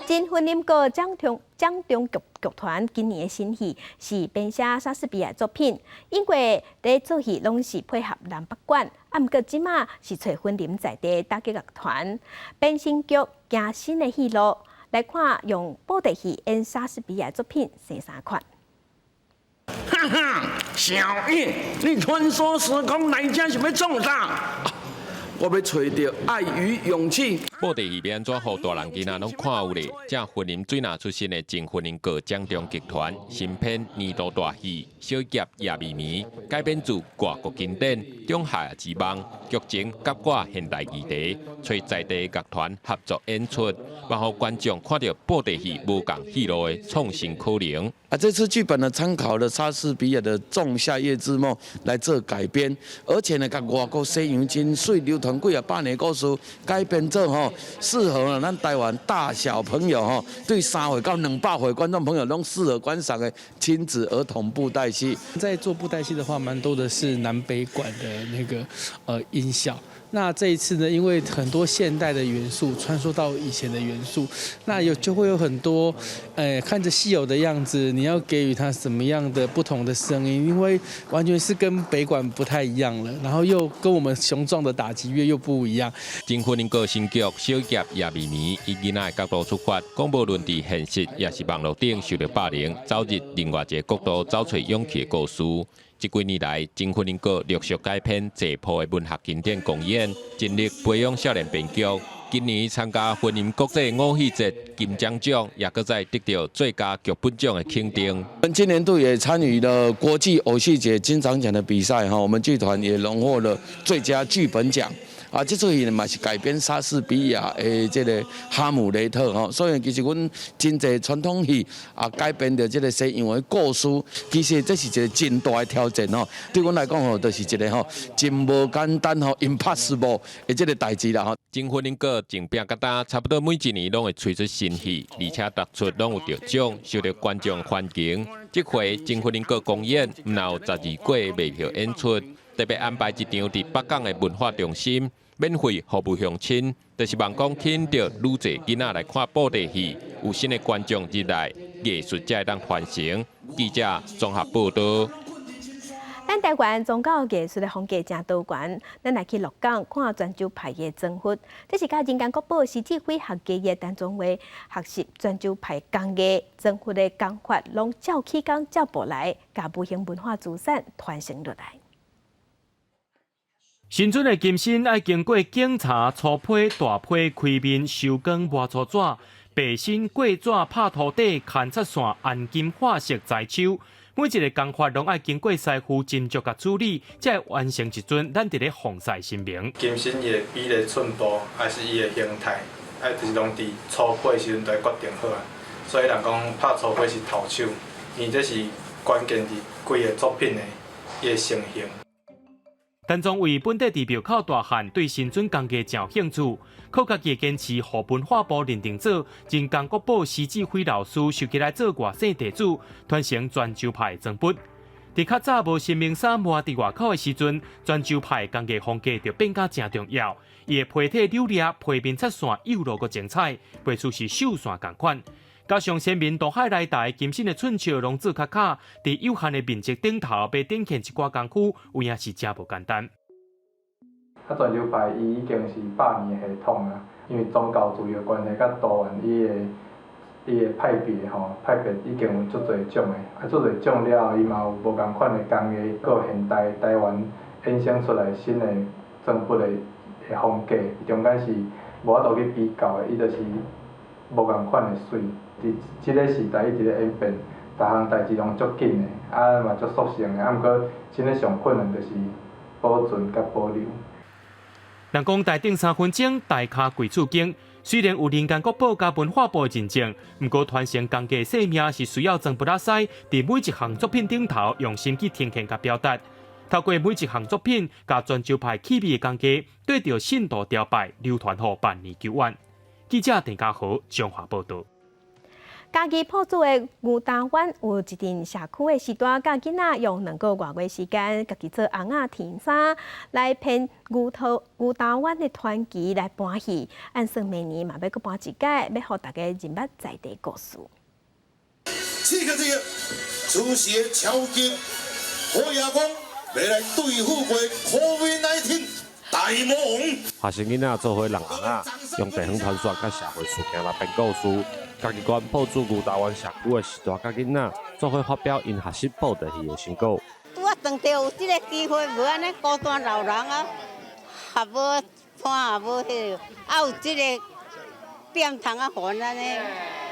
真雲林閣掌中劇團今年的新戲是編寫莎士比亞作品，因為佇做戲攏是配合南北管，啊，毋過這馬是揣雲林在地打擊樂團編新劇，行新的戲路，來看用布袋戲演莎士比亞作品生啥款。哈哈，小葉，你穿梭時空來遮是欲創啥？我欲揣著愛與勇氣。布袋戲欲按怎予大人囡仔攏看有咧？這雲林水林出身的前雲林閣掌中劇團新編年度大戲《小俠夜未眠》，改編自外國經典《仲夏之夢》，劇情夾掛現代議題，揣在地樂團合作演出，嘛予觀眾看著布袋戲無仝戲路的創新可能。啊，這次劇本呢，參考了莎士比亞的《仲夏夜之夢》來做改編，而且呢，佮外國西洋真媠流傳幾仔百年故事改編做吼，適合呢咱台灣大小朋友吼，對3歲到200歲觀眾朋友攏適合觀賞的親子兒童布袋戲。在做布袋戲的話，蠻多的是南北管的那個音效。那這一次呢，因為很多現代的元素穿梭到以前的元素，那就會有很多，看着戲偶的樣子，你要給予它什麼樣的不同的聲音？因為完全是跟北管不太一樣了，然後又跟我們雄壯的打擊樂又不一樣。真雲林閣新劇《小俠夜未眠》以囡仔的角度出發，講無論佇現實抑是網路頂受著霸凌，走入另外一個國度找揣勇氣的故事。這幾年來，真雲林閣陸續改編濟部的文學經典公演，盡力培養少年編劇。今年參加雲林國際偶戲節金獎獎，也閣再得著最佳劇本獎的肯定。我們今年度也參與了國際偶戲節金獎獎的比賽，哈，我們劇團也榮獲了最佳劇本獎。啊，這齣戲嘛是改編莎士比亞的這個《哈姆雷特》吼，所以其實阮真濟傳統戲啊改編著這個西洋的故事，其實這是一個真大的挑戰吼。對阮來講吼，就是一個吼真無簡單吼，impossible 的這個代誌啦吼。真雲林閣前拚到今，差不多每一年攏會推出新戲，而且逐齣攏有得獎，受著觀眾歡迎。這回真雲林閣公演，毋但有12個賣票演出，特別安排一場佇北港的文化中心，免費服務鄉親，就是望講吸引著愈濟囡仔來看布袋戲，有新的觀眾入來，藝術才會當傳承。記者綜合報道。咱台灣宗教藝術的風格誠多元，咱來去鹿港看泉州派的妝佛，這是佮人間國寶獅子會學技藝陳宗偉學習泉州派工藝妝佛的工法，攏照起工照步來，共無形文化資產傳承落來。神尊的金身愛經過檢查、粗批、大批、開面、修光、磨粗紙、白身、過紙、拍塗底、牽擦線、按金、化色、裁手，每一个工法攏愛經過師傅斟酌佮處理，才會完成一尊咱佇咧奉祀神明。金身伊的比例寸步，還是伊的形態，愛就是攏佇粗批的時陣就愛決定好啊。所以人講拍粗批是頭手，因為這是關鍵佇規个作品的伊的成型。陳宗偉本底佇廟口大漢，對神尊工藝誠有興趣，靠家己的堅持，予文化部認定做人工國寶獅子會老師收起來做外省弟子，傳承泉州派妝佛。佇較早無神明衫抹佇外口的時陣，泉州派工藝風格就變甲誠重要。伊的皮體扭裂、皮面擦線幼路閣精彩，袂輸是繡線仝款。加上先民渡海來台，金身的寸尺攏做較卡，佇有限的面積頂頭，欲展現一寡功夫，有影是誠無簡單。啊，泉州派伊已經是百年的系統啊，因為宗教自由關係，佮多元伊的派別吼，派別已經有足濟種的，啊，足濟種了後，伊嘛有無仝款的工藝，閣有現代台灣衍生出來新的妝佛的風格，中間是無法度去比較的，伊就是無仝款的媠。佇這个時代一直咧演變，逐項代誌攏足緊的，啊嘛足速成的，啊毋過真的上困難就是保存佮保留。人講台頂3分鐘，台跤規厝間。雖然有人工國寶佮文化部的認證，毋過傳承工藝生命是需要裝筆仔師佇每一項作品頂頭用心去呈現佮表達。透過每一項作品，共泉州派氣味的工藝，綴著信徒朝拜，流傳予萬年久遠。記者鄭家豪彰化報導。嘉義朴子的牛迳灣有一陣社區的序大佮囡仔用2個外月時間，家己做尪仔天衫來編牛頭牛迳灣的傳奇來搬戲，按算明年嘛欲閣搬一擺，欲予大家認捌在地故事。此刻這個此時的超級火野公，欲來對付過 COVID-19 大魔王。學生囡仔做伙弄尪仔，用地方傳說佮社會事件來編故事。嘉義縣朴子牛迳灣社區的序大佮囡仔做伙發表𪜶學習布袋戲的成果。拄仔當著有這个機會，無按呢孤單老人啊，也無伴也無彼个，啊有這个店通啊，予咱呢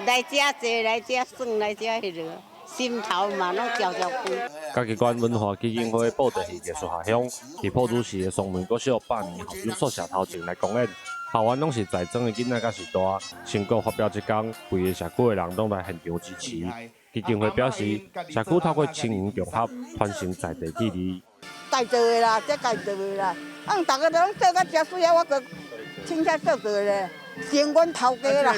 來遮坐，來遮耍，來遮彼个，心頭嘛攏焦焦光。嘉義縣文化基金會布袋戲藝術下鄉，佇朴子市的雙門國小百年校友宿舍頭前來公演。校園攏是在莊的囡仔佮序大，成果發表這工，規个社區的人攏來現場支持。基金會表示，社區透過青銀共合，傳承在地記憶。家做的啦，這家做的啦，啊，逐个攏做甲誠媠啊，我閣凊彩做做咧，成阮頭家啦。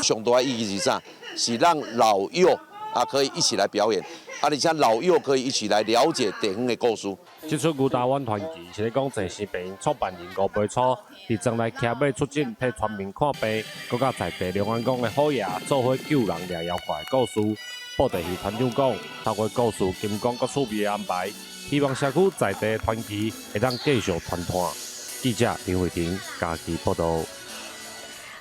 上大的意義是啥？是讓老幼啊可以一起來表演，啊，而且老幼可以一起來了解地方的故事。這齣牛迳灣傳奇是咧講濟生病院創辦人吳培初佇莊內騎馬出診，替村民看病，閣佮在地龍安宮的虎爺做伙救人掠妖怪的故事。布袋戲團長講，透過故事金光閣趣味的安排，希望社區在地的傳奇會當繼續傳傳。記者林慧婷嘉義報導。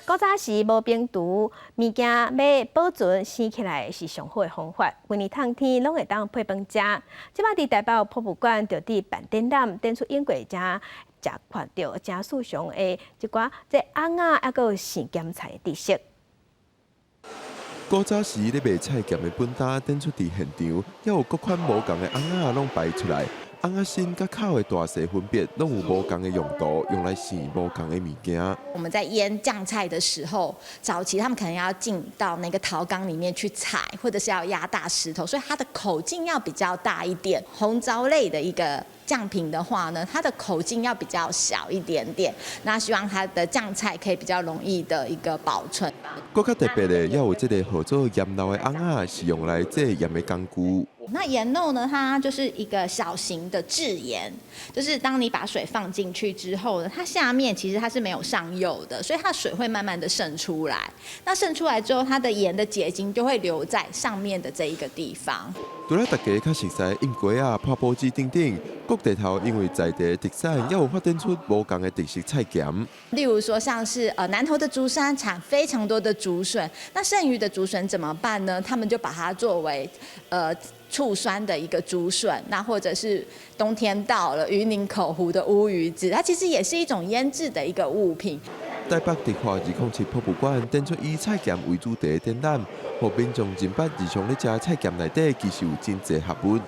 古早時無冰櫥，物件欲保存生起來是上好的方法。規年冬天攏會當配飯食。這擺佇台北博物館就佇辦展覽，展出英國誠食看著誠時尚的一寡這尪仔，猶閣有生鹹菜的知識。古早時咧賣菜鹹的本擔展出佇現場，猶有各款無仝的尪仔攏擺出來。尪仔身佮口的大細分別，攏有無仝的用途，用來生無仝的物件。我們在醃醬菜的時候，早期他們可能要進到那個陶缸裡面去踩，或者是要壓大石頭，所以它的口徑要比較大一點。紅糟類的一個醬品的話呢，它的口徑要比較小一點點。那希望它的醬菜可以比較容易的一個保存。閣較特別的，猶有這个號做鹽漏的尪仔，是用來製鹽的工具。那鹽漏呢？它就是一個小型的製鹽，就是當你把水放進去之後呢，它下面其實它是沒有上釉的，所以它水會慢慢的滲出來。那滲出來之後，它的鹽的結晶就會留在上面的這一個地方。除了大家較熟悉的印粿仔、破報紙等等，各地頭因為在地特產，也有發展出無仝的特色菜鹹。例如說，像是南投的竹山產非常多的竹筍，那剩餘的竹筍怎麼辦呢？他們就把它作為醋酸的一個竹筍，那或者是冬天到了雲林口湖的烏魚子，它其實也是一種醃製的一個物品。台北迪化207博物館展出以菜鹹為主題的展覽，予民眾認捌日常咧食菜鹹內底其實有真濟學問。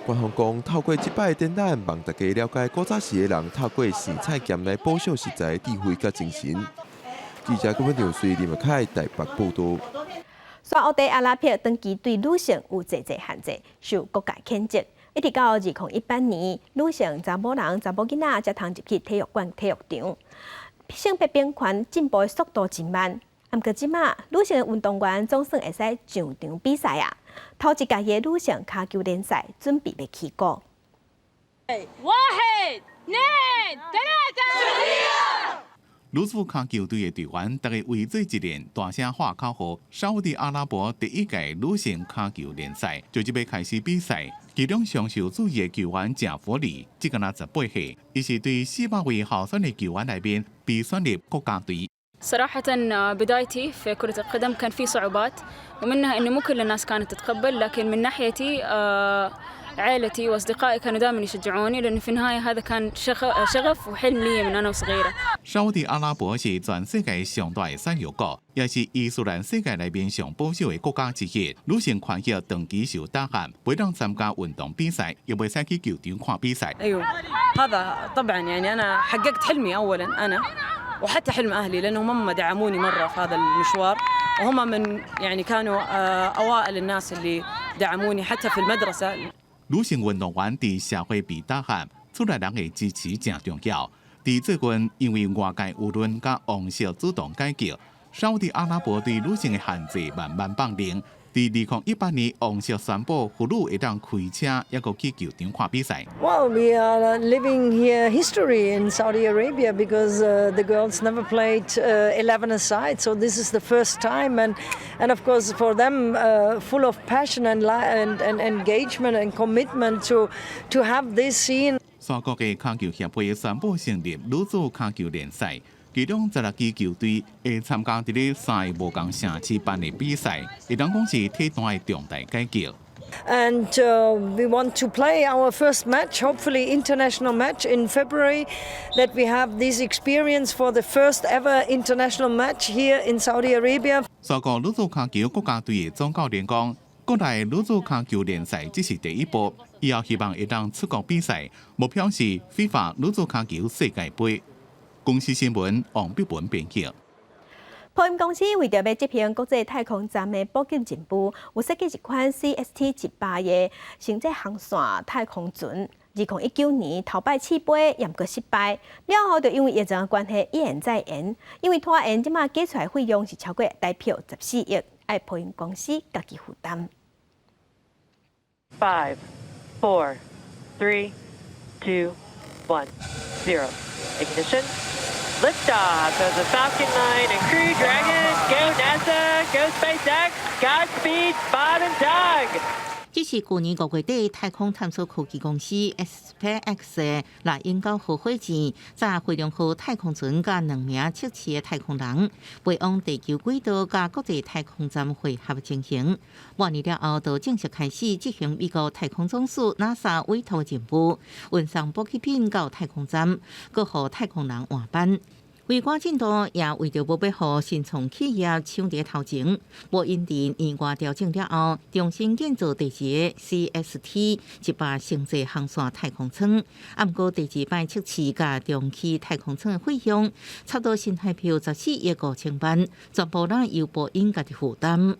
官方講，透過這擺的展覽，望大家了解古早時的人透過生菜鹹來保守食材的智慧佮精神。記者郭文水林麥凱台北報導。沙烏地阿拉伯長期對女性有濟濟限制，受各界譴責。一直到2018年，女性、查某人、查某囡仔才通入去體育館、體育場。性別平權進步的速度真慢，毋過這馬女性的運動員總算會使上場比賽啊！頭一屆的女性跤球聯賽準備欲起鼓。 واحد، اثنين، ثلاثة. 女子跤球隊的隊員，逐家圍做一連，大聲喊口號。沙烏地阿拉伯第一屆女性跤球聯賽就這欲開始比賽，其中上受注意的球員鄭佛里，這敢若18歲，伊是對400位候選的球員內面被選入國家隊。 صراحة بدايتي في كرة القدم كان في صعوبات ومنها إنه مو كل الناس كانت تتقبل، لكن من ناحيتي عائلتي وأصدقائي كانوا دائما يشجعوني، لأنه في النهاية هذا كان شغف وحلم لي من أنا وصغيرة. 沙烏地阿拉伯是全世界上大的產油國，也是伊斯蘭世界內面上保守的國家之一。女性權益長期受打壓，袂當參加運動比賽，也袂使去球場看比賽。 أيوه هذا طبعا يعني أنا حققت حلمي أولا أنا وحتى حلم أهلي لأنهم هم دعموني مرة في هذا المشوار وهم من يعني كانوا أوائل الناس اللي دعموني حتى في المدرسة。女性運動員佇社會被打壓，厝內人的支持誠重要。佇最近，因為外界輿論佮王室主動改革，沙烏地阿拉伯對女性的限制慢慢放寬。佇2018年，王室宣布婦女會當開車，抑閣去球場看比賽。 Well, we are living here history in Saudi Arabia because the girls never played 11 aside, so this is the first time, and of course for them, full of passion and engagement and commitment to have this scene. 沙國的跤球協會宣布成立女子跤球聯賽，其中16支球隊會參加佇咧三个無仝城市辦的比賽，會當講是體壇的重大改革。 And we want to play our first match, hopefully international match in February, that we have this experience for the first ever international match here in Saudi Arabia. 沙國女子跤球國家隊的總教練講，國內女子跤球聯賽只是第一步，以後希望會當出國比賽，目標是 FIFA 女子跤球世界盃。公視新聞王碧文編輯。波音公司為著欲執行國際太空站的補給任務，有設計一款 CST 100的星際航線太空船。2019年頭擺試飛，毋過失敗，了後就因為疫情的關係，一延再延。因為拖延，這馬計出來費用是超過台票14億，愛波音公司家己負擔。 Five, four, three, two, one, zero. Ignition. Liftoff of the Falcon 9 and Crew Dragon. Go NASA, go SpaceX, Godspeed, Bob and Doug. 這是舊年5月底太空探索科技公司 SpaceX 的獵鷹9號火箭，載飛龍號太空船佮兩名測試的太空人，飛往地球軌道佮國際太空站會合情形。半年了後，就正式開始執行美國太空總署 NASA 委託任務，運送補給品到太空站，閣予太空人換班。為趕進度，也為著無欲予新創企業搶佇頭前，波音佇年外調整了後，重新建造第二个 CST 100星際航線太空艙。啊，毋過第二擺測試佮重啟太空艙的費用，差不多新台票14億5千萬，全部攏由波音家己負擔。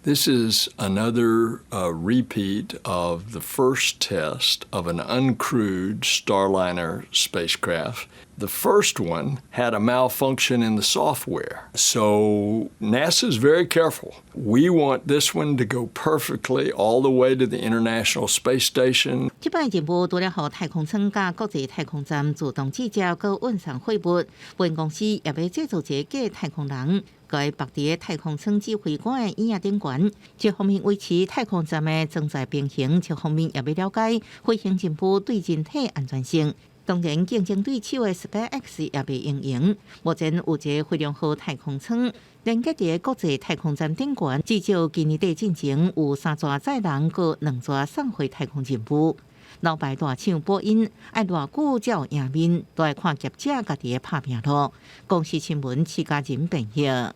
This is another repeat of the first test of an uncrewed Starliner spacecraft. The first one had a malfunction in the software. So NASA is very careful. We want this one to go perfectly all the way to the International Space Station. 這擺任務除了予太空艙佮國際太空站自動接接閣運送貨物，波音公司也欲製造一個假太空人。共縛佇太空艙指揮官的椅仔頂懸，一方面維持太空站的裝載平衡，一方面也欲了解飛行任務對人體安全性。當然，競爭對手的 SpaceX 也袂閒閒。目前有一個飛龍號太空艙連結佇國際太空站頂懸，至少今年底進前有三逝載人閣兩逝送回太空任務。老牌大廠波音愛偌久才有贏面，都愛看業者家己的拍拚囉。公視新聞徐家仁編譯。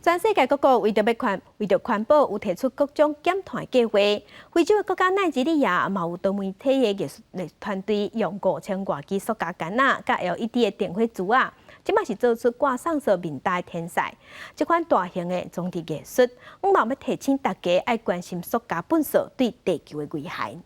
全世界各國為著欲環，為著環保，有提出各種減碳計劃。非洲的國家奈及利亞嘛有多媒體的藝術團隊，用5000外支塑膠桿仔，佮 LED 的電火珠仔，這馬是做出掛上色面罩的天賽。這款大型的裝置藝術，我嘛欲提醒大家愛關心塑膠垃圾對地球的危害。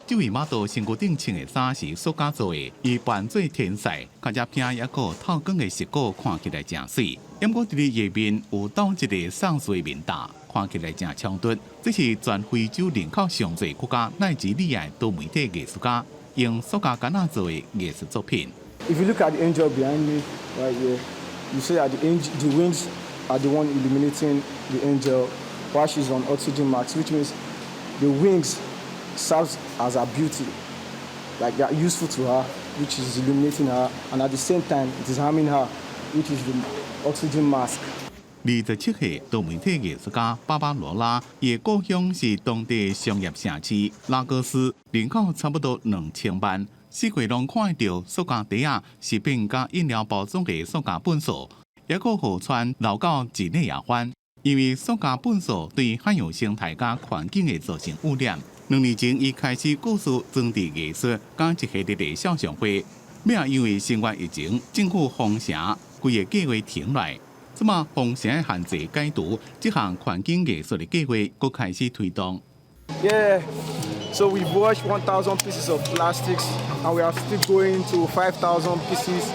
這位瑪都身軀頂穿的衫是塑膠做的，伊扮做天使，較只片抑閣透光的色果看起來誠媠。毋過佇咧伊面有倒一个喪屍面罩，看起來誠衝突。這是全非洲人口上濟國家奈及利亞多媒體藝術家用塑膠桿仔做的藝術作品。 If you look at the angel behind me right here, you see that the angel, the wings are the one illuminating the angel while she's on oxygen mask, which means the wings serves as her beauty, like they are useful to her, which is illuminating her, and at the same time it is harming her, which is the oxygen mask. 27歲多媒體藝術家巴巴羅拉，伊的故鄉是當地商業城市拉各斯，人口差不多2000萬，四界攏看得著塑膠袋仔、食品佮飲料包裝的塑膠垃圾，抑閣河川流到日內亞灣，因為塑膠垃圾對海洋生態佮環境會造成污染。2年前，伊開始構思裝置藝術佮一系列的肖像畫。尾仔因為新冠疫情，政府封城，規个計劃停來。這馬封城的限制解除，這項環境藝術的計劃閣開始推動。 Yeah, so we've washed 1,000 pieces of plastics, and we are still going to 5,000 pieces.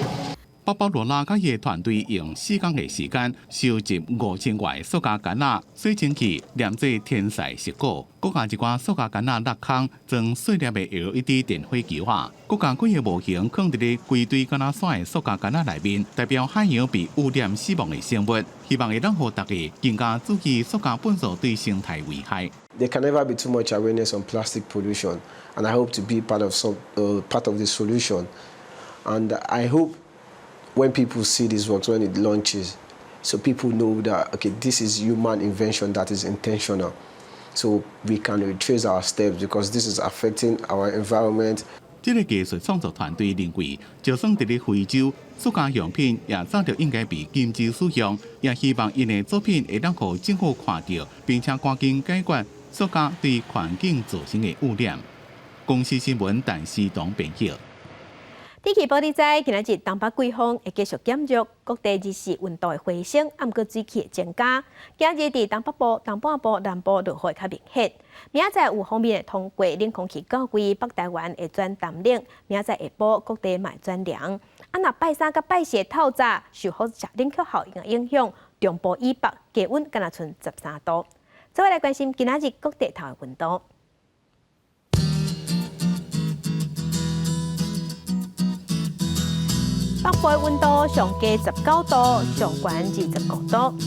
芭芭羅拉佮伊的團隊用4工的時間收集5000外塑膠桿仔、水蒸氣煉做天璽石膏，閣共一寡塑膠桿仔落空裝細粒的 LED 電火球仔，閣共幾个模型囥佇咧規堆敢若散的塑膠桿仔內面，代表海洋被污染死亡的生物，希望會當予大家更加注意塑膠糞埽對生態危害。 There can never be too much awareness on plastic pollution, and I hope to be part of the solution. And I hope when people see these works, when it launches, so people know that, okay, this is human invention that is intentional. So we can retrace our steps because this is affecting our environment. 這個藝術創作團隊認為，就算佇咧非洲，塑膠用品也早就應該被禁止使用，也希望𪜶的作品會當予政府看著，並且趕緊解決塑膠對環境造成的污染。公視新聞陳思東編譯。天氣報你知，今仔日東北季風會繼續減弱，各地日時溫度會回升，毋過水汽會增加。今日佇東北部、東半部、南部落雨會較明顯。明仔載有鋒面會通過，冷空氣到位，北台灣會轉澹冷。明仔載下晡各地嘛會轉涼。啊，若拜三佮拜四透早受輻射冷卻效應的影響，中部以北低溫敢若賰13度。再來關心今仔日各地頭的溫度。北部溫度上低19度，上懸25度。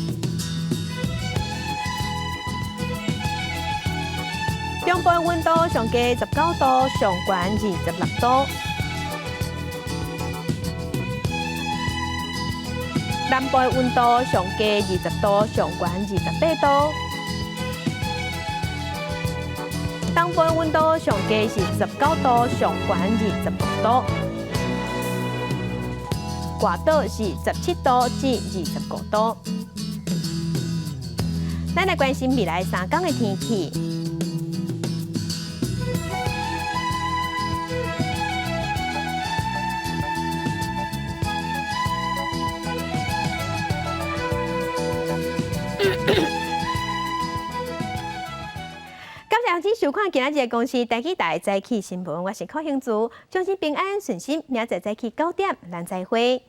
中部溫度上低19度，上懸26度。南部溫度上低20度，上懸28度。東部溫度上低是19度，上懸26度。外島是17度至25度。咱來關心未來3天的天氣。感謝您收看今仔日的公視台語台早起新聞，我是柯興竹，祝您平安順心，明仔載早起9點，咱再會。